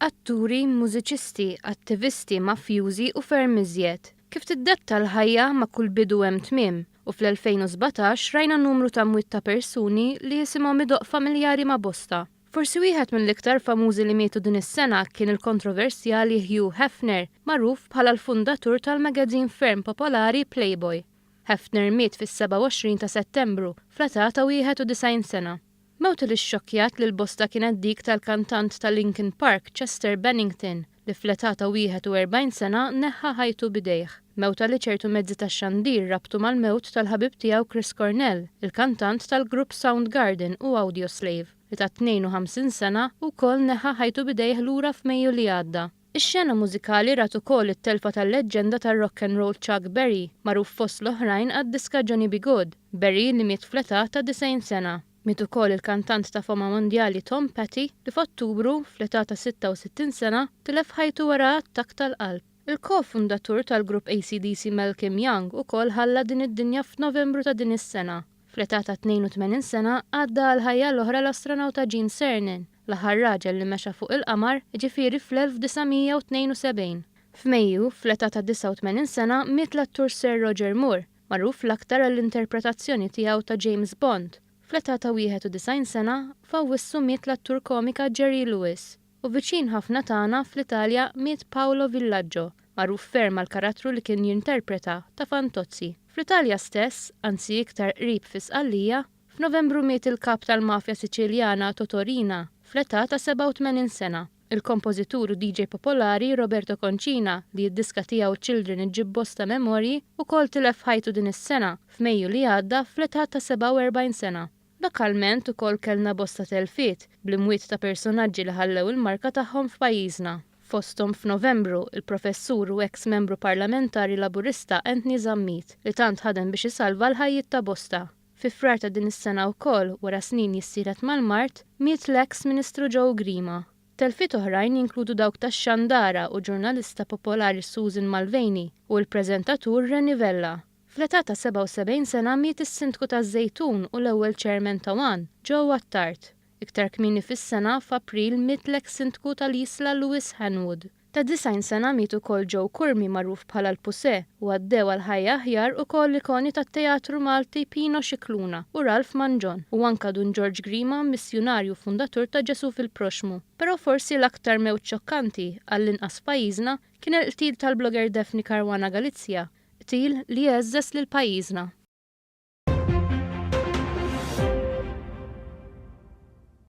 Atturi, mużiċisti, attivisti, mafjużi u ferm iżjed. Kif tiddetta l-ħajja, ma' kull bidu hemm tmiem, u fl-2017 rajna numru ta' mwiet ta' persuni li isimhom idoqq familjari ma' bosta. Forsi wieħed mill-iktar famużi li mietu din is-sena kien il-kontroversjali Hugh Hefner, magħruf bħala l-fundatur tal-magazine ferm popolari Playboy. Hefner miet fis-27 ta' Settembru, fl-età ta' 91 sena. Mewtu li xxokkjat lil bosta kienet dik tal-kantant ta' Linkin Park, Chester Bennington, li fl-età ta' 41 sena neħħa ħajtu b'idejh. Mewta li ċertu mezzi tax-xandir rabtu mal-mewt tal-ħabib tiegħu Chris Cornell, il-kantant tal-grupp Soundgarden u Audioslave, li ta' 52 sena wkoll neħħa ħajtu b'idejh lura f'Mejju li għadda. Ix-xena mużikali rat ukoll it-telfa tal-leġġenda tar-rock and roll Chuck Berry, magħruf fost l-oħrajn għad-diska Johnny B. Goode. Berry li miet fl-età ta' 90 sena. Miet ukoll il-kantant ta' fama mondjali Tom Petty li f'Ottubru, fl-età ta' 66 sena, tilef ħajtu wara attakk tal-qalb. Il-ko-fundatur tal-grupp AC/DC Malcolm Young ukoll ħalla din id-dinja f'Novembru ta' din is-sena. Fl-età ta' 82 sena għadda għall-ħajja l-oħra l-astronawta Gene Cernan, l-aħħar raġel li mexa fuq il-qamar, jiġifieri fl-1972. F'Mejju, fl-età ta' 89 sena, miet l-attur Sir Roger Moore, magħruf l-aktar għall-interpretazzjoni tiegħu ta' James Bond. Fl-età ta' 91 sena, f'Awwissu miet l-attur komika Jerry Lewis. U viċin ħafna tagħna, fl-Italja, miet Paolo Villaggio, magħruf ferm għall-karattru li kien jinterpreta, ta' Fantozzi. Fl-Italja stess, anzi iktar qrib fi Sqallija, f'Novembru miet il-kap tal-mafja Siċiljana Totò Riina, fl-età ta' 87 sena. Il-kompożitur u DJ popolari Roberto Concina, li d-diska tiegħu Children iġġib bosta memorji, ukoll tilef ħajtu din is-sena, f'Mejju li għadda, fl-età ta' 47 sena. Lokalment ukoll kellna bosta telfiet, bl-imwiet ta' personaġġi li ħallew il-marka tagħhom f'pajjiżna. Fosthom f'Novembru, il-Professur u eks Membru Parlamentari Laburista Anthony Zammit, li tant ħadem biex isalva l-ħajjiet ta' bosta. Fi Frar ta' din is-sena wkoll, wara snin jissielet mal-mard, miet l-eks Ministru Joe Grima. Telfiet oħrajn jinkludu dawk tax-xandara u ġurnalista popolari Susan Mulvaney u l-preżentatur Rennie Vella. Fl-età ta' 77 sena miet is-Sindku taż-Żejtun u l-ewwel Chairman ta' one, Joe Attard. Iktar kmieni fis-sena, f'April, miet l-eks Sindku tal-Isla Louis Hanwood. Ta' 90 sena miet ukoll Joe Curmi magħruf bħala l-Pusè u għaddew għal ħajja aħjar ukoll ikoni tat-teatru Malti Pino Scicluna u Ralph Mangion u anka Dun Ġorġ Grima, missjunarju fundatur ta' Ġesù fil-Proxxmu. Però forsi l-aktar mewt xokkanti, għall-inqas f'pajjiżna, kien il-qtil tal-blogger Daphne Caruana Galizia, qtil li għeżżeż lil pajjiżna.